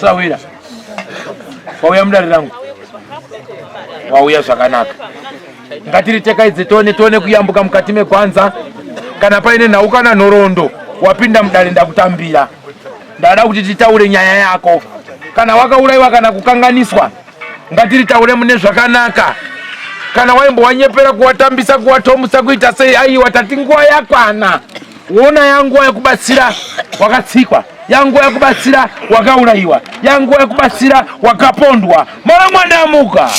Sawira. Wauya mudare rangu. Wauya zvakanaka. Ngatiritekai tione tione kuyambuka mukati megwanza. Kana paine nhau kana nhoroondo wapinda mudare ndakutambira. Ndada kuti titaure nyaya yako. Kana wakauraiwa kana kukanganiswa ngatiritaure mune zvakanaka. Kana waimbowanyepera kuwatambisa kuwatomusa kuita sei aiwa tati nguva yakwana. Wona yanguva yekubatsira wakatsikwa, yanguva yekubatsira wakaurayiwa, yanguva yekubatsira wakapondwa. Mwana mwana amuka.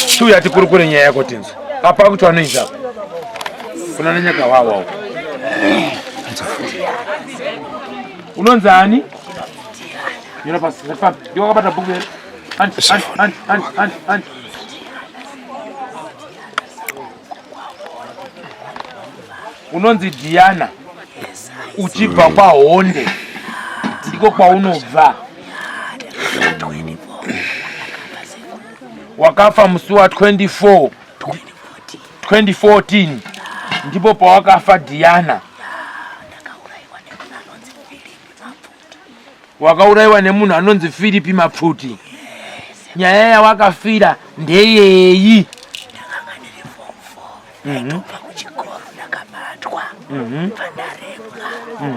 Chiuya tikurukure nyaya yako tinzwe. Apa kuti vanoita apa. Kuna nenyaka wawa. Unonzi ani? Nyora pasi, ngatifabe. Ndiwe wakabata bhuku here? Andi, andi, andi, andi, andi, andi. Unonzi Diana uchibva kwaHonde, ndiko kwaunobva. Wakafa musi wa 24 2014 ndipo pawakafa Diana. Wakaurayiwa nemunhu anonzi Filipi Mapfuti. Nyaya yawakafira ndeyeyi? Ndakanga ndiri form 4 ndaitobva kuchikoro ndakabatwa pandarepwa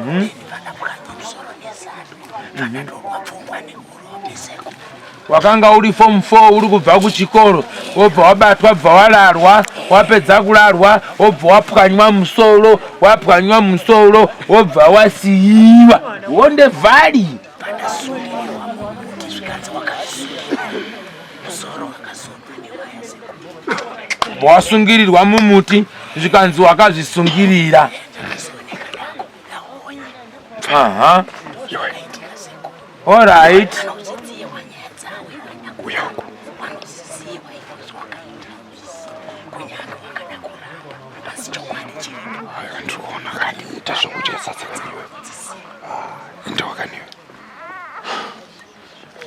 then pandapwanywa musoro nesando pandatorwa pfungwa nekurombe sekuru. Wakanga uri form 4 uri kubva kuchikoro wobva wabatwa bva wararwa wapedza kurarwa wobva wapwanywa musoro wapwanywa musoro wobva wasiyiwa Honde Valley. Pandasungirirwa mumuti zvikanzi wakazvisungira musoro wakasonwa newaya sekuru. Wasungirirwa mumuti zvikanzi wakazvisungirira. Ndakazooneka ndakubuda honye. Aha. Ndozvakaitika sekuru. All right.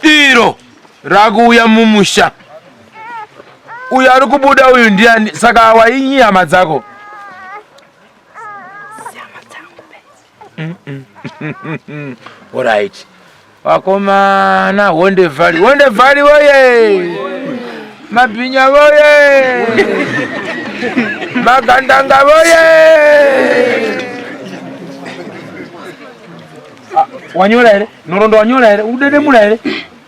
Iro rakuuya mumusha uyu ari kubuda uyu ndiani? Saka wainyi hama dzako? Alright. Vakomana Honde Valley. Honde Valley woye! Mabhinya woye! Magandanga woye! Ah, wanyora here? Nhoroondo wanyora here? Udedemura here?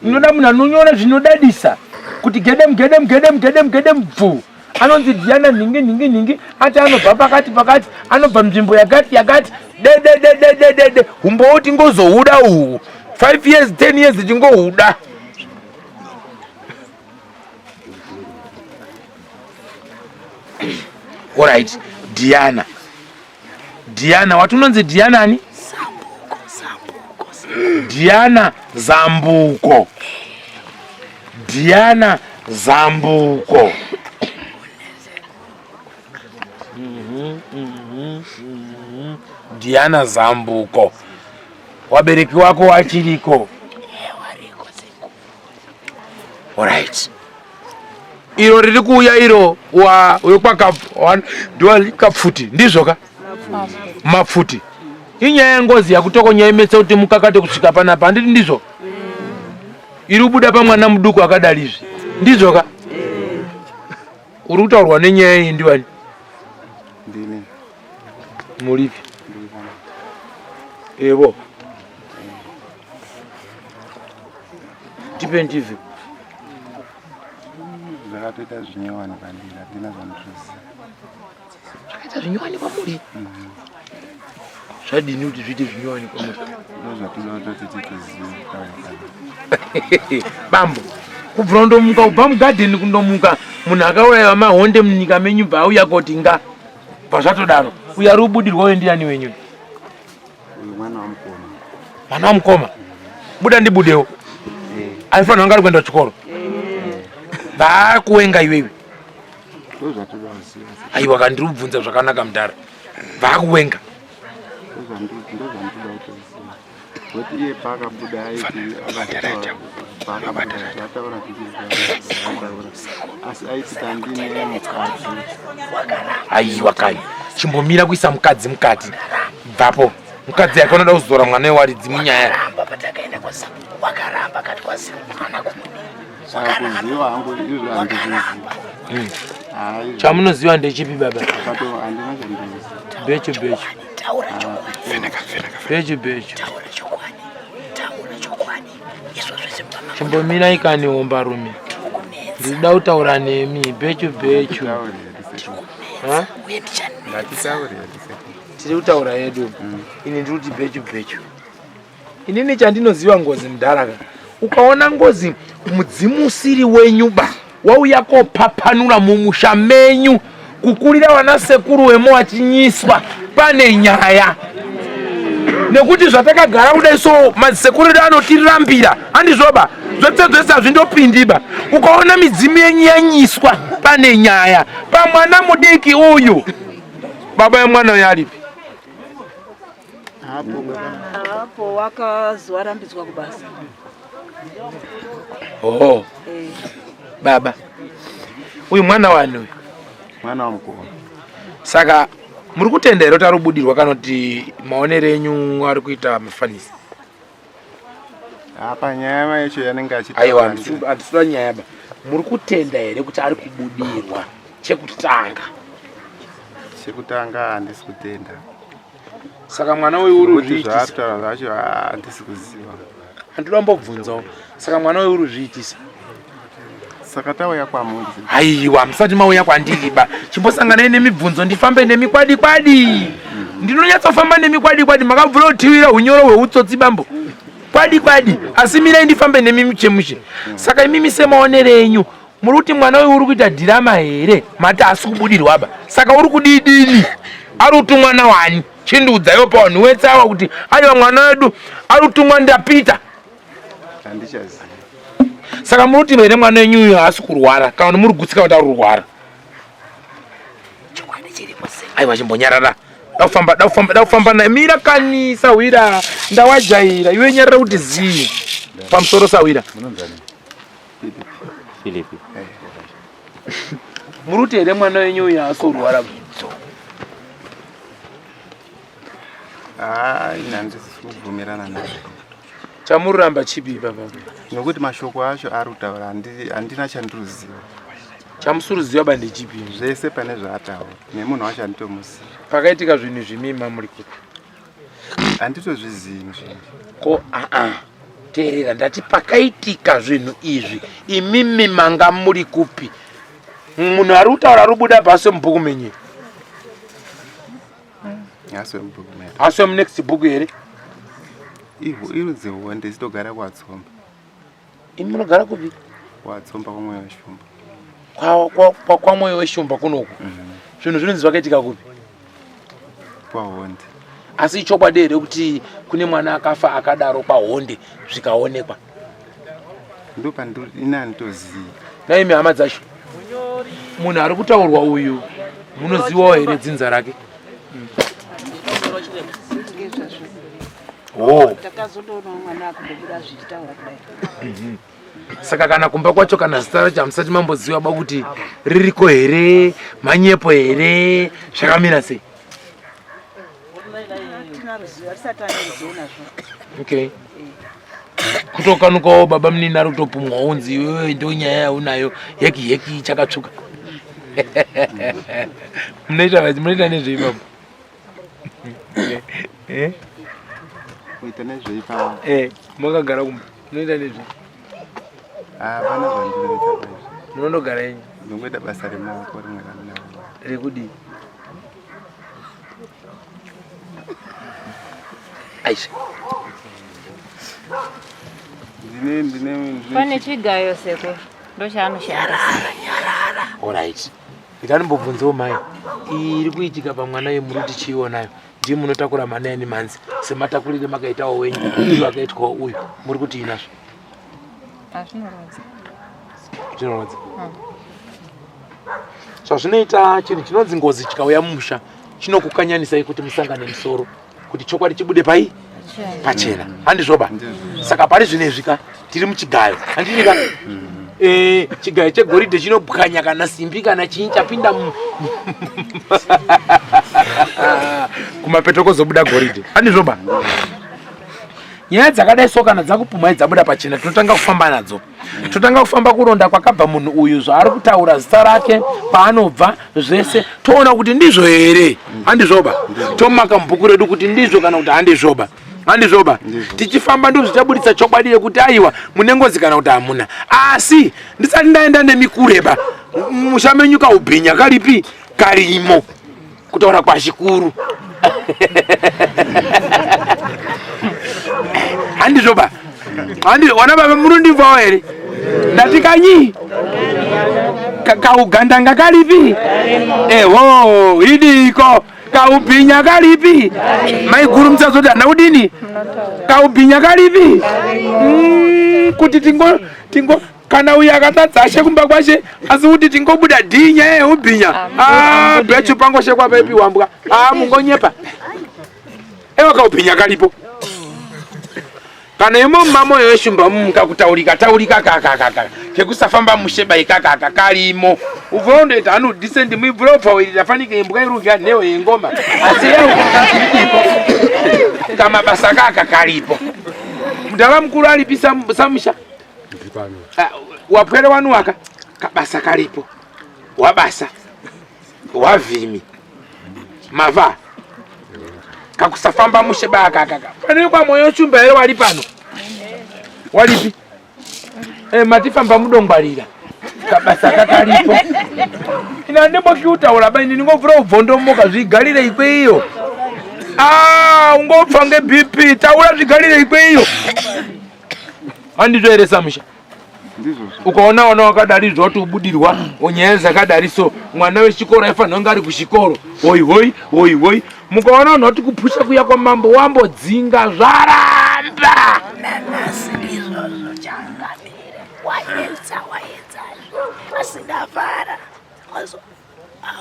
Inoda munhu anonyora zvinodadisa kuti gedem gedem gedem gedem gedem bvu. Anonzi Diana nhingi nhingi nhingi ati anobva pakati pakati anobva nzvimbo yakati yakati dededededede humbowo tingozohuda uhu 5 years 10 years tingohuda. Alright, Diana. Diana, wati unonzi Diana ani? Zambuko, Zambuko. Diana Zambuko. Diana Zambuko. Diana Zambuko. Wabereki wako wachiriko? Alright. Iro riri kuuya iro wa wekwakapfuti ndizvo ka? Mapfuti. Inyaya yengozi yakutokonya imetse kuti mukakate kusvika panapa handiti ndizvo? Iri kubuda pamwana muduku akadari izvi ndizvo ka? Uri kutaurwa nenyaya iyi ndiwani? Ndini. Muripi? Evo. Tipe ndive. Zvakatoita zvinyowani kwandiri, handina zvandinoziva. Zvakaita zvinyowani kwamuri? Zvadini kuti zviite zvinyowani kwamuri? Ndozvatinoda kutoti titozive kutaura. Bambo, kubvira kundomuka kubva mugadheni kundomuka munhu akauraiwa mahonde munyika menyu bva auya koti nga bva zvatodaro. Uyo ari kubudirwa uyo ndiyani wenyu? Uyu mwana wamukoma. Mwana wamukoma? Buda ndibudewo. Aifanira kunge ari kuenda kuchikoro. Vaakuwenga iwewe. Aiwa ka ndiri kubvunza zvakanaka mudhara. Vaakuwenga. Kuti iye paakabuda aiti paakabuda ataura ataura asi aiti tandine mukadzi. Aiwa kai chimbomira kuisa mukadzi mukati bvapo mukadzi yake unoda kuzora mwana wewaridzi munyaya. Patakaenda kwasabu wakaramba akati kwaziva mwana kumudii. Kuziva hangu izvo handizvizivi. Chamunoziva ndechipi baba? Handina chandinoziva. Bechu bechu. Taura chokwadi. Feneka feneka. Bechu bechu. Taura chokwadi. Taura chokwadi. Izvo zvese mama. Chimbomirai kani hombarume. Ndinoda kutaura nemi bechu bechu. Ha? Uye ndichanetsa. Ngatitaure. Tiri kutaura yedu. Ini ndiri kuti bechu bechu. Inini chandinoziva ngozi mudhara ka. Ukaona ngozi mudzimu usiri wenyu ba wauya kopapanura mumusha menyu kukurira vana sekuru wemo wachinyiswa pane nyaya nekuti zvatakagara kudai so masekuru edu anotirambira handizvoba zvose zvese hazvindopindiba ukaona midzimu yenyu yanyiswa pane nyaya pamwana mudiki uyu baba yemwana uyu aripi Hapo wakazi warambidzwa kubasa. Oh. Eh. Baba. Uyu mwana wani uyu? Mwana wamukoma. Saka muri kutenda here kuti ari kubudirwa kana kuti maonero enyu ari kuita mafanisi? Apa nyaya yacho yanenge achitaura. Aiwa, handisura nyaya ba. Muri kutenda here kuti ari kubudirwa chekutanga? Chekutanga handisi kutenda. Saka mwana uyu uri Kuti kuzviitisa. zvaataura zvacho handisi kuziva. Handinoda kumbobvunzawo. Saka mwana uyu uri kuzviitisa. Saka tauya kwamuri. Aiwa, musati mauya kwandiri ba. Chimbosanganai nemibvunzo ndifambe nemi kwadi kwadi. Ndinonyatsofamba nemi kwadi kwadi makabvura kutiwira hunyoro hweutsotsi bambo. Kwadi kwadi. Asi mirai ndifambe nemi mushe mushe. Saka imimi semaonero enyu muri kuti mwana uyu uri kuita dhirama here? Mati asi kubudirwa ba. Saka uri kudidini? Ari kutumwa nawani? Chindiudzaiwo pavanhu wetse awa kuti aiwa mwana wedu ari kutumwa ndapita. Handichazivi. Saka muri kuti here mwana wenyu uyu haasi kurwara kana kuti muri gutsika kuti ari kurwara? Chokwadi chiripo sei? Aiwa chimbonyarara. Dakufamba dakufamba dakufamba naye. Mira kani sahwira ndawajaira iwe nyarara kuti zii. Pamusoro sahwira. Filipi. Muri kuti here mwana wenyu uyu haasi kurwara? Haa, ini handisi kubvumirana nazvo. Chamururamba chipi baba? Nokuti mashoko acho ari kutaura handina chandinoziva. Chamusuruziva ba ndechipi? Zvese pane zvaataura nemunhu wacho handitomuzivi. Pakaitika zvinhu zvimima muri kupi? Handitozvizivi zvinhu. Ko aa teerera ndati pakaitika zvinhu izvi imimi manga muri kupi? Munhu ari kutaura ari kubuda pasi mubhuku menyu. Asi wemubhuku medu. Asi wemunext book here? Irudzi honde togara kwaTsomba. Imi munogara kupi? Kwatsomba kwaMwoyo weShumba. KwaMwoyo weShumba kunoku. Zvinhu zvinonzi zvakaitika kupi? Kwahonde. Asi ichokwadi here kuti kune mwana akafa akadaro kwahonde zvikaonekwa? Ndopandiri ini handitozivi. Naimi hama dzacho. Munhu ari kutaurwa uyu munozivawo here dzinza rake? Oh. Takazondoona mwana akundobuda zvichitaura kudai. Saka kana kumba kwacho kana zita racho hamusati mamboziva ba kuti ririko here, manyepo here, zvakamira sei? Hatina ruzivo, hatisati tane ruzivo nazvo. Okay. Kutokanukawo baba munini ari kutopumwa unzi iwewe ndo nyaya yaunayo heki heki chakatsvuka. Munoita munoita nezvei baba? Eh? Kuita nezvei pa? Eh, makagara kumba. Munoita nezvei? Hapana zvandinoita paizvi. Munondogara yenyu? Ndinongoita basa remaoko rimwe randinawo. Rekudii? Aisha. Ndine ndine ndine Pane chigayo sekuru ndochaanoshandisa. Alright. Ndikanimbobvunzawo mai. Iri kuitika pamwana yemuri kuti chiionayo. Ndiye munotakura mana nemanzi sematakurire makaitawo wenyu uyu akaitwawo uyu. Muri kuti inazvo? Hazvinorwadza. Zvinorwadza. Zvazvinoita chinhu chinonzi ngozi chikauya mumusha chinokukanyanisai kuti musangane musoro kuti chokwadi chibude pai. Pachena. Handizvoba. Saka pari zvino izvi ka tiri muchigayo. Handini ka? Eh, chigayo chegoridhe chinobwanya kana simbi kana chii chapinda kumapeto kozobuda goridhe. Handizvoba. Nyaya dzakadai so kana dzakupumhai dzabuda pachena tinotanga kufamba nadzo. Totanga kufamba kuronda kwakabva munhu uyu zvaari kutaura zita rake paanobva zvese toona kuti ndizvo here handizvoba tomaka mubhuku redu kuti ndizvo kana kuti handizvoba handizvoba tichifamba ndo zvichaburitsa chokwadi yekuti aiwa mune ngozi kana kuti hamuna asi ndisati ndaenda nemi kureba musha menyu kaubhinya karipi karimo kutaura kwashikuru handizvo ba handi wana baba munondibvawo here ndati kanyi kaugandanga karipi eho idiko kaubhinya karipi maiguru musazoti hana kudini kaubhinya karipi mm, kuti tingo tingo kana uyo akatadza ashe kumba kwashe asi kuti tingobuda dhii nyaya yeubhinya ah, bechu pangoshekwa paipiwa mbwa ah, mungonyepa ewa kaubhinya karipo kana imo mumamoyo eshumba mukakutaurika taurika kakakaka kekusafamba mushe bai kakaka karimo ubva undoita anu decent muibvura ubva uirira fanike imbwa irudya nheho yengoma asi iripo kamabasa kaka karipo mudhara mukuru aripi samusha Ah, wapwere wanu waka kabasa karipo wabasa wavhimi mava kakusafamba mushe bakakaka pane kwa mwoyo chumba here wali pano walipi e, matifamba mudongwarira kabasa kakaripo ina ndimbokiutaura ba ini ndingovhura ubvondomoka zvigarire ikwe iyo ah, ungopfa ngebp taura zvigarire ikwe iyo handizvo here samusha ukaona wana wakadari zvoti ubudirwa nyaya dzakadari so mwana wechikoro aifanira kunge ari kuchikoro hoi hoi hoi hoi mukaona vanhu vati kupusha kuya kwamambo wambodzinga zvaramba nanhasi ndizvozvo changamire waedza waedzazve asi ndafara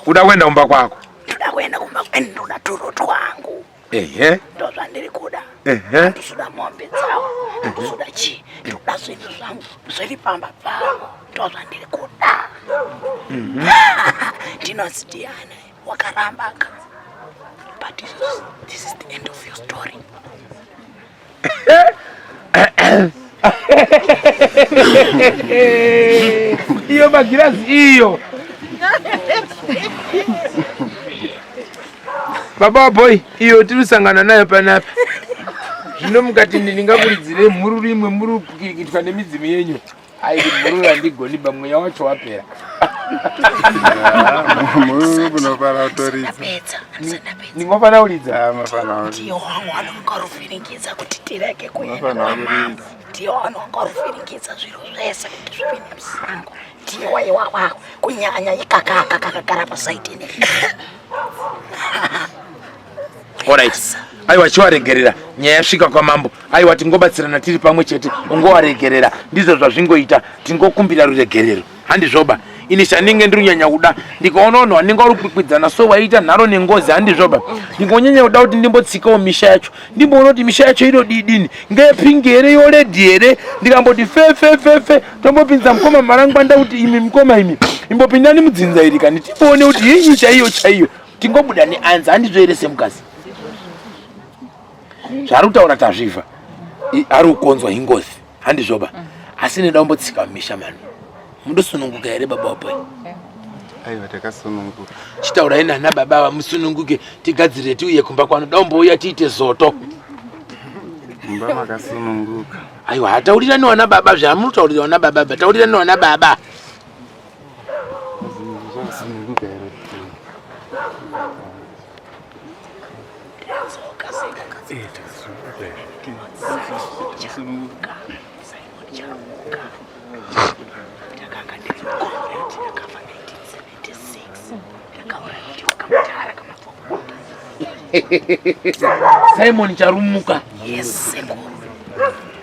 kuda kuenda kumba kwako ndoda kuenda kumba ndoda turo twangu ehe ndozvandiri kuda ehe handisuda mombe dzavo handisuda chii ndoda zvinhu zvangu zviri pamba pavo ndozvandiri kuda ndinonzi Diana wakarambaka but this is, this is the end of your story. Iyo magirazi iyo baba waboy iyo tirisangana nayo panapa zvino mukati ndingakuridzirei mhururu imwe muri kuitwa nemidzimu yenyu airi mhururu handigoni ba mweya wacho wapera. Mhururu munofana kutoridza. Ndapedza handisandapedza. Ndingofana kuridza. Ah, mafana kuridza. Ndiyo wangu vanonga kuti tirege kuenda Unofana kwamambo. kuridza. Ndiyo vanonga ruvhiringidza zviro zvese kuti zvipinde musango. Ndiwo iwawawo kunyanya ikakaka kakagara pasaidini. Alright. Aiwa chiwaregerera nyaya yasvika kwamambo aiwa tingobatsirana tiri pamwe chete ungowaregerera ndizvo zvazvingoita tingokumbira ruregerero handizvoba ini chandinge ndiri kunyanya kuda ndikaona vanhu vanenge vari kukwikwidzana so vaiita nharo nengozi handizvoba ndingonyanya kuda kuti ndimbotsikawo misha yacho ndimboona kuti misha yacho inodidini ngepingi here yoredhi here ndikamboti fefefefe tombopinza mukoma marangwanda kuti imi mukoma imi imbopindani mudzinza iri kani timboone kuti yenyu chaiyo chaiyo tingobuda neanza handizvo here semukadzi zvaari kutaura tazvivha ari kukonzwa ingozi handizvoba asi neda kumbotsika mumisha mani mundosununguka here baba wapoi? Aiwa takasununguka. Chitaurai nana baba ava musununguke tigadzirire tiuye kumba kwano daumbouya tiite zoto. Mumba makasununguka. Aiwa hataurirani wana baba zvamunotaurira wana baba ba taurirani wana baba. Zvakasununguka here? Ndadzoka Takasununguka. Simon Charuka. Ndakanga ndiri comrade ndakafa 1976 ndakauraiwa ndiko kamudhara kamapfumo. Simon Charumuka. Yes sekuru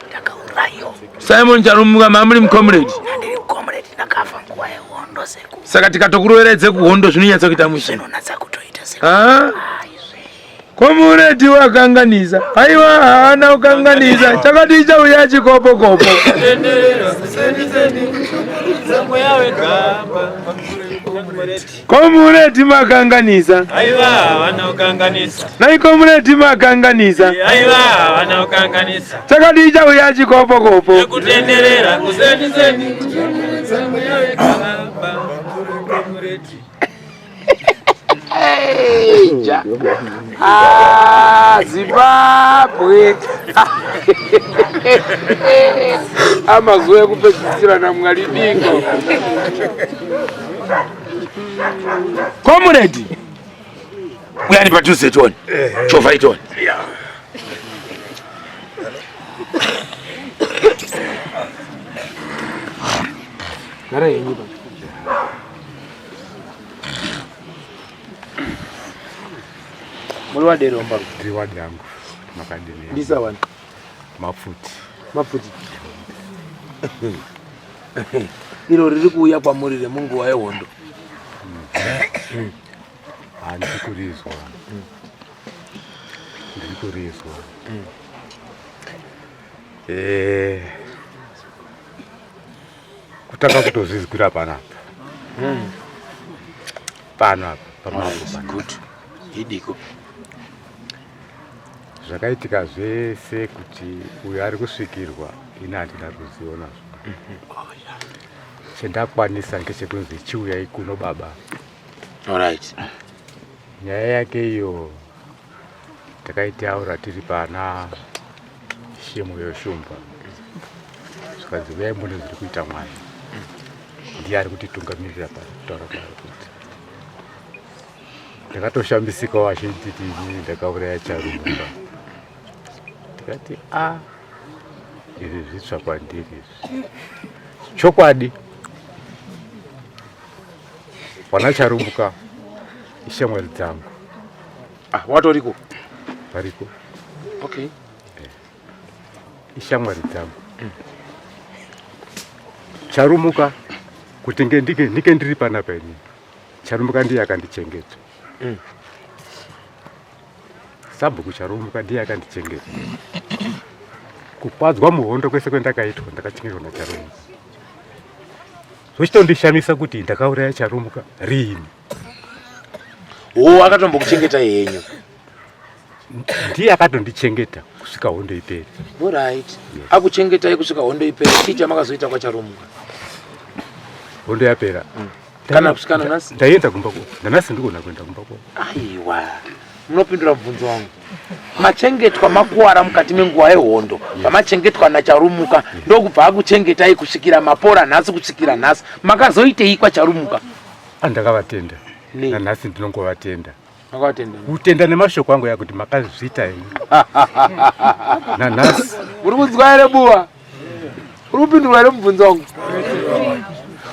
ndakaurayiwa. Simon Charumuka mamuri mucomrade? Ndiri comrade ndakafa nguva yehondo sekuru. Saka tikatokuroveredze kuhondo zvinonyatsa kuita mushe? Zvinonatsa kutoita sekuru. Ah? Aizve. Komuredi wakanganisa. Aiwa haana kukanganisa. Chakati chauya chikopokopo. Komuredi makanganisa. Aiwa havana kukanganisa. Nai komuredi makanganisa. Aiwa havana kukanganisa. Chakati chauya chikopokopo. Kutenderera kuseni seni. Mweya wegamba. Komuredi. Ja. Ah, Zimbabwe. Amazuva ekupedzisira naMwari diko. Comrade. Uyani padhuze tione. Chovha itone. Gara yenyu pa. Muri wadero mbaru. Ndiri wadi yangu. Makadini. Ndisa wani. Mapfuti. Mapfuti. Iro riri kuuya kwamuri remunguva yehondo. Handisi kurizwa. Ndiri kurizwa. Eh. Kutanga kutozvizwira panapa. Pano apa pamambo pano. Good. Idiko. Zvakaitika zvese kuti uyo ari kusvikirwa ini handina ruzivo nazvo. Chendakwanisa ngechekunzi chiuyai kuno baba. Alright. Nyaya yake iyo takaitaura tiri pana Shemu Yoshumba. Zvikanzi uyai muone zviri kuita mwana. Ndiye ari kutitungamirira pano kutaura kwaari kuita. Ndakatoshamisikawo achinditi inini ndakauraya Charumba. Ndikati a izvi zvitsva kwandiri izvi. Chokwadi wana Charumbuka ishamwari dzangu. Ah, watoriko? Variko. Okay. Ishamwari dzangu. Charumuka kuti ndike ndike ndiri panapa ini. Charumuka ndiye akandichengeta. Sabhuku Charumuka ndiye akandichengeta. Kukwadzwa muhondo kwese kwendakaitwa ndakachengetwa naCharumuka. Zvochitondishamisa kuti ndakauraya Charumuka riini. Oh, akatombokuchengeta henyu. Ndiye akatondichengeta kusvika hondo ipere. Alright. Akuchengetai kusvika hondo ipere. Chii chamakazoita kwaCharumuka? Hondo yapera. Kana kusvika nanhasi? Ndaienda kumba kwavo. Nanhasi ndikuona kuenda kumba kwavo. Aiwa. Munopindura mubvunzo wangu. Machengetwa makuwara mukati menguva yehondo. Pamachengetwa naCharumuka ndokubva akuchengetai kusvikira mapora nhasi kusvikira nhasi. Makazoitei kwaCharumuka? Andakavatenda. Nei? Nanhasi ndinongovatenda. Makavatenda. Kutenda nemashoko angu yakuti makazviita henyu. Nanhasi Uri kunzwa here buwa? Uri kupindurwa here mubvunzo wangu?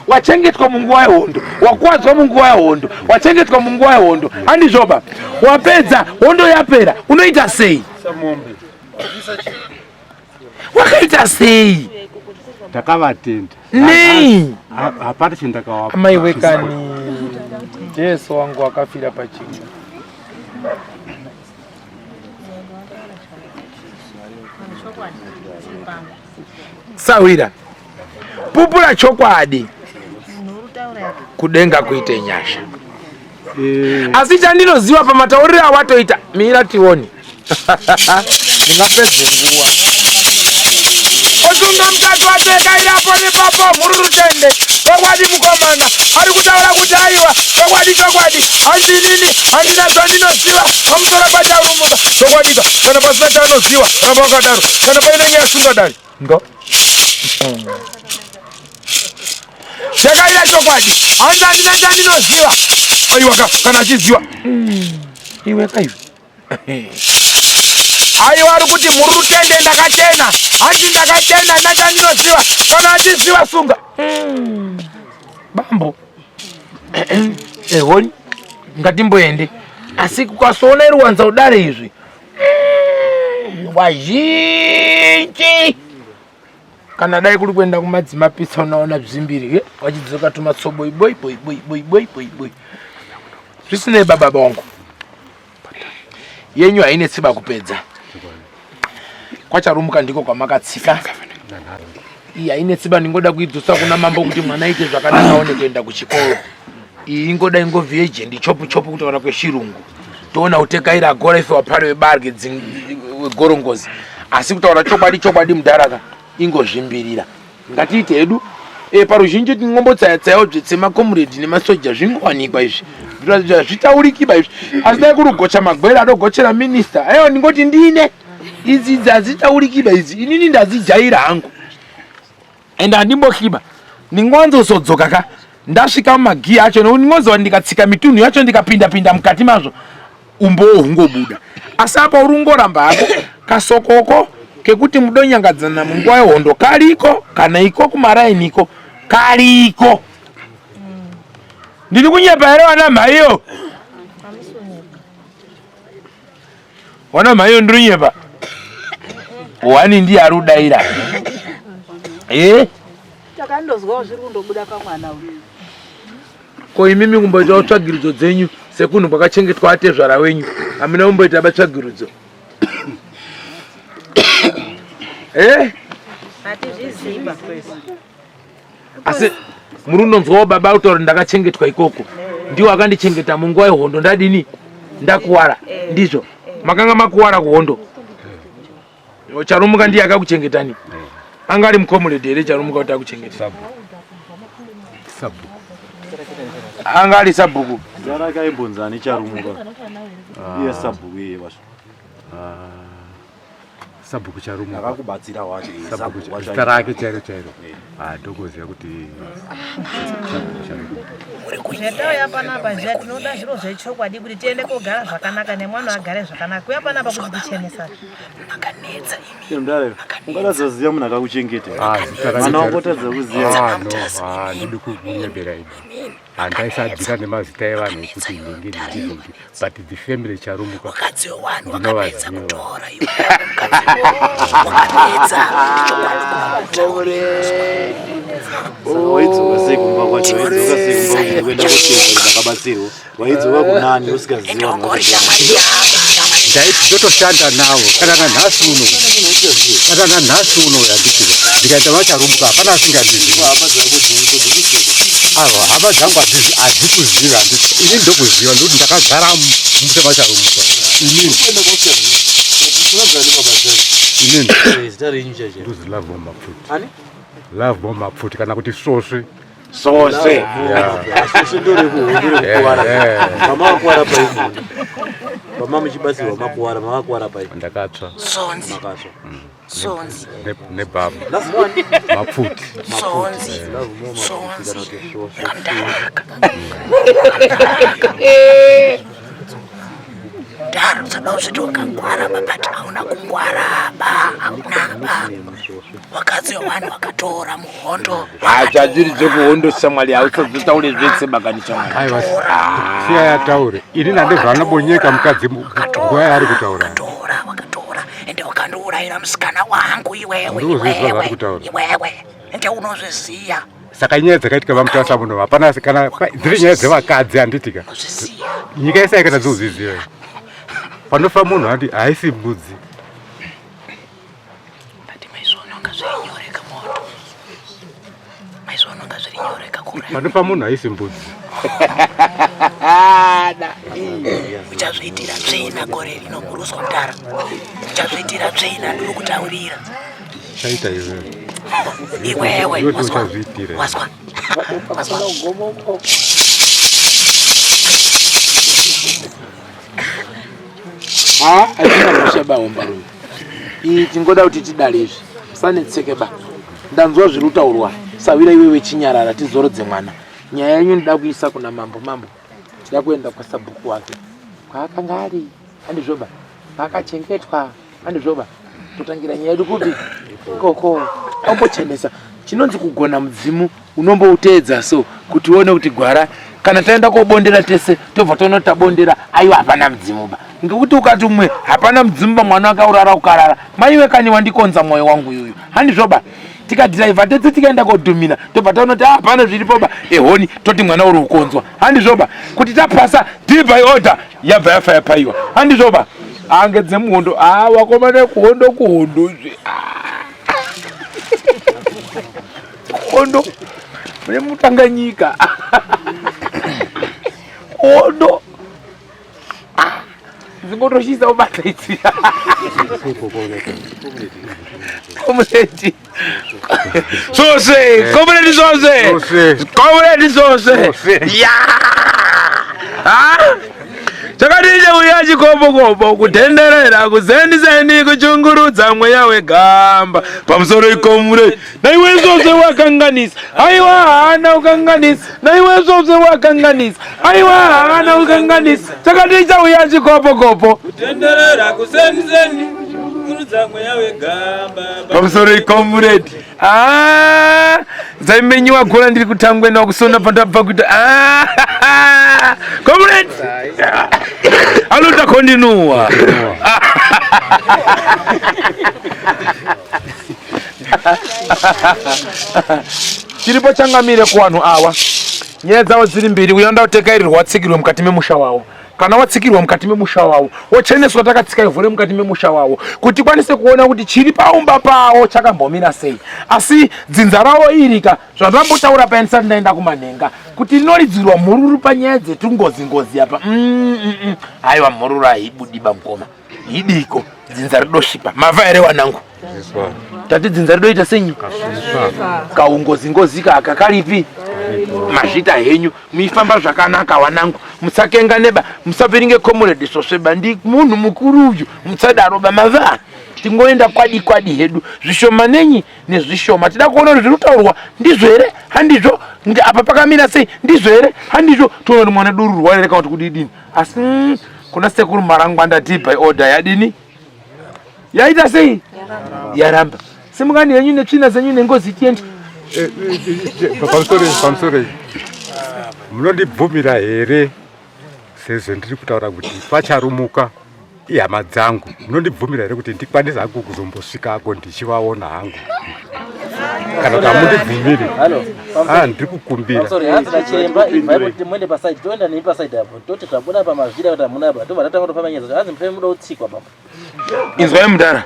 Wachengetwa munguva yehondo, wakuwadzwa munguva yehondo, wachengetwa munguva yehondo. Handizvoba. Wapedza, hondo yapera, unoita sei? Wakaita sei? ndakavatenda. Nei? Hapana chendakawapa. Amai wekani. Jesu wangu akafira pachinga. Sawira. Pupura chokwadi. Kudenga kuite nyasha. Asi chandinoziva pamatauriro awatoita, mira tione. Ndingapedze nguva. Osunga mutatu atekairapo nepapo mhururutende. Chokwadi mukomana ari kutaura kuti aiwa chokwadi chokwadi hanzi inini handina zvandinoziva pamusoro paCharumuka. Chokwadika kana pasina chaanoziva ramba wakadaro kana paine nyaya sunga dare. Ngo. Chakaira chokwadi hanzi handina chandinoziva. Aiwa ka kana achiziva. Iwe kaiwe. Aiwa ari kuti murutende ndakachena hanzi ndakachena handina chandinoziva kana achiziva sunga. Bambo. Ehoni ngatimboende asi kukasoona iri wanza udare izvi wazhinji kana dai kuri kuenda kumadzimapitsa unoona zvimbiri wachidzoka tumatsoboi boi boi boi boi boi boi boi zvisinei baba bongo. Yenyu haine tsiba kupedza. Kwacharumuka ndiko kwamakatsika. Iyi haine tsiba ndingoda kuidzosa kuna mambo kuti mwana aite zvakanaka aone kuenda kuchikoro. Iyi ingoda ingovi agent chopu chopu kutaura kwechirungu. Toona utekaira agora ife wapari webarge wegorongozi. Asi kutaura chokwadi chokwadi mudharaka ingozvimbirira. Ngatiite hedu e, paruzhinji tingombotsayatsayawo dzvetse makomuredhi nemasoja zvingowanikwa izvi hazvitaurikiba izvi asi dai kuri kugocha magwere adogochera minista aiwa ndingoti ndine idzi idzi hadzitaurikiba idzi inini ndadzijaira hangu ende handimbohliba ndingowanzosodzoka ka ndasvika mumagiya acho nokuti ndingoziva ndikatsika mitunhu yacho ndikapinda pinda mukati mazvo umbowo hungobuda asi apa uri kungoramba hako kasokoko kekuti mudonyangadzana munguva yehondo kariko kana iko kumarainiko kariko ndiri kunyepa here vana mhaiyo wana mhaiyo ndiri kunyepa wani ndiye ari kudaira e Takandozwawo zviri kundobuda pamwana uyu. Ko imimi kumboitawo tsvagiridzo dzenyu sekunhu kwakachengetwa atezvara wenyu hamuna kumboita batsvagiridzo eh? Hatizviziva. Asi muri unonzwawo baba kutaura ndakachengetwa ikoko ndiwo akandichengeta munguva yehondo ndadini ndakuwara ndizvo makanga makuwara kuhondo Charumuka ndiye akakuchengetani? Anga ari mucomrade here Charumuka kuti akuchengete? Sabhuku. Anga ari sabhuku. Zita rake aimbonzani Charumuka? Iye sabhuku iye wacho. Sabhuku Charumuka. Akakubatsira wacho. Sabhuku wacho. Zita rake chairo chairo. Ah, ndokuziva kuti Zvatauya panapa zviya tinoda zviro zvechokwadi kuti tiende kogara zvakanaka nemwana agare zvakanaka. Kuya panapa kuti kuchenesa. Makanetsa imi. Mdare, ungatadza kuziva munhu akakuchengeta. Ah, zita rake Mwana chairo. wako otadza kuziva. Ah, no, ah, ndidi kunyebera ini. Handaisadhira nemazita evanhu ekuti nhingi nhingi nhingi but the family Charumuka. Mukadzi wewanhu wakapedza Ndinovaziva. kutora iwe. Mukadzi wakapedza chokwadi kunotaurira. Saka waidzoka sei kumba kwacho? Waidzoka sei kumba kuti kuenda kochekwa ndakabatsirwa? Waidzoka kunani usingazivi Ende vanhu wanga uri vacho? shamwari yangu. Ndaiti ndotoshanda navo kana nanhasi uno kana nanhasi uno handiti ndikaenda vacharumbuka hapana asingandizivi. Hama dzako dziriko dzikucheka. Aiwa hama dzangu hadzikuzivi handiti ini ndokuziva ndokuti ndakazara musha vacharumbuka inini Kuenda kwausingazivi. Unonzani baba dzako? inini Zita renyu chacho. ndozi love mapfuti Ani? love mapfuti kana kuti svosve Sose. Svosve ndorekuhondo rekukuwara. Mama vakuwara pai muhondo. Pama muchibatsirwa makuwara, mavakuwara pai. Ndakatsva. Sonzi. Makatsva. Sonzi. Nebhamu. Mapfuti. Sonzi. Sonzi. Kamdaraka. Daro usada usati wakangwara but hauna kungwara ba hauna ba wakadzi wevanhu wakatora muhondo Hachadziri dzekuhondo shamwari hausazotaure zvese bakani shamwari. Aiwa siya yataure ini nandebva anobonyeka mukadzi nguva yaari kutaura. Wakatora wakatora ende wakandiurayira musikana wangu iwewe Ndozvizwa zvaari iwewe kutaura. iwewe ende unozviziya Saka nyaya dzakaitika vaMutasa muno hapana kana dziri nyaya dzevakadzi handitika. unozviziya Nyika yese haikana dzozviziva. Panofa munhu handi haisi mbudzi. but maizviona unga zviri nyore kamoto maizviona unga zviri nyore kakura Panofa munhu haisi mbudzi. Uchazviitira tsvina gore rino kuruswa mudhara uchazviitira tsvina ndiri kutaurira Chaita iwewe. iwewe Iwe waswa uchazviitira. waswa waswa Ha, hatina mhosva ba hombarume. Iyi tingoda kuti tidare izvi. Musanetseke ba. Ndanzwa zviri kutaurwa. Sawira iwewe chinyarara tizorodze mwana. Nyaya yenyu ndida kuisa kuna mambo mambo. Tida kuenda kwasabhuku wake. Kwaakanga ari. Handizvo ba. Paakachengetwa. Handizvo ba. Totangira nyaya yedu kupi? Ikoko. Ambochenesa. Chinonzi kugona mudzimu unombouteedza so kuti uone kuti gwara kana taenda kobondera tese tobva toona tabondera aiwa hapana mudzimu ba ngekuti ukati umwe hapana mudzimu ba mwana wakaurara ukarara maiwe kani wandikonza mwoyo wangu yuyu handizvo ba tikadhiraivha tese tikaenda kodhumina tobva taona kuti hapana zviripo ba ehoni toti mwana uri kukonzwa handizvo ba kuti tapasa d by order yabva yafa yapaiwa handizvo ba Ange dzemuhondo. Ah, wakomana kuhondo kuhondo zve. Ah. Kuhondo. Mune mutanganyika. Kuhondo. Ah. Dzingotoshisa ubata idzi. Comrade. Sose, comrade sose. Comrade sose. Ya. Ah. Chakadii chauya chikopokopo kutenderera kuzenizeni kuchungurudza mweya wegamba pamusoro ikomure naiwe zvose wakanganisa aiwa haana kukanganisa naiwe zvose wakanganisa aiwa haana kukanganisa chakadii chauya chikopokopo kutenderera kuzenizeni kuchungurudza mweya wegamba pamusoro ikomuredi Ah, dzaimenyiwa gora ndiri kutangwena kusona pandabva kuita ah, comrade aluta kondinuwa chiripo changamire kuvanhu awa nyaya dzavo dziri mbiri uyo anoda kutekairirwa watsikirwe mukati memusha wavo kana watsikirwa mukati memusha wavo wocheneswa takatsika ivhu remukati memusha wavo kuti tikwanise kuona kuti chiri paumba pawo chakambomira sei asi dzinza ravo irika zvandambotaura paya ndisati ndaenda kumanhenga kuti rinoridzirwa mhururu panyaya dzetungozi ngozi apa mm, mm, mm. haiwa mhururu haibudi bamukoma idiko dzinza ridosvipa mava here wanangu tati dzinza ridoita senyi kaungozi ngozi kaka karipi mazvita henyu muifamba zvakanaka wanangu musakenga neba musavhiringe comrade svosveba ndi munhu mukuru uyu musadaro ba mava tingoenda kwadi kwadi hedu zvishoma nenyi nezvishoma tida kuona kuti zviri kutaurwa ndizvo here handizvo apa pakamira sei ndizvo here handizvo toona kuti mwana dururwa here kana kuti kudidini asi mm, kuna sekuru marangwanda d by order yadini yaita sei yaramba simukani henyu netsvina dzenyu nengozi tiende eh, eh, eh, pamusoro pamusoro munondibvumira here sezvo ndiri kutaura kuti pacharumuka ihama dzangu munondibvumira here kuti ndikwanise hangu kuzombosvikako ndichivaona hangu kana kuti hamundibvumiri ah, ndiri kukumbira muende pasaidi toenda nemi pasaidi apo toti zvabuda pamazvira kuti hamuna apa tobva tatanga kutofamba nyaya dzacho hanzi mufe muda kutsikwa baba inzwai mudhara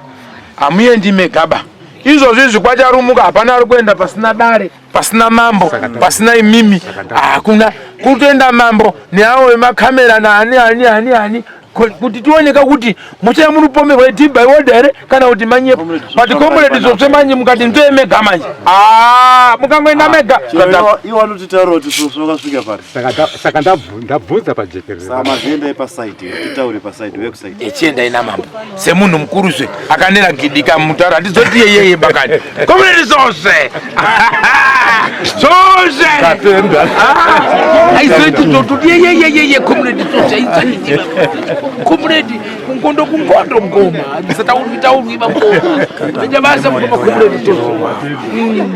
hamuendi megaba izvozvi izvi kwacharumuka hapana ari kuenda pasina dare pasina mambo pasina imimi hakuna kutoenda mambo neavo vemakamera naani ani ani ani kuti tioneka kuti muchaya muri kupomerwa idhibha iwoda here kana kuti manyepo but comrade zotsve manje mukati ndoye mega manje ah, mukangoenda mega iwo anotitaura kuti svosve wakasvika pari saka ndabvunza pajekerere saka mazviendai pasaidi titaure pasaidi uye kusaidi echiendai namambo semunhu mukuru zve akanera gidika mutauro handizoti yeyeye bakani comrade zose zose aizoiti tototi yeyeyeyeye comrade zose aizoiti comrade kungondo kungondo mukoma tisataurwi taurwi bamukoma ita basa mukoma comrade zose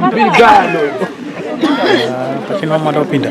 mbirigano pachino mada kupinda.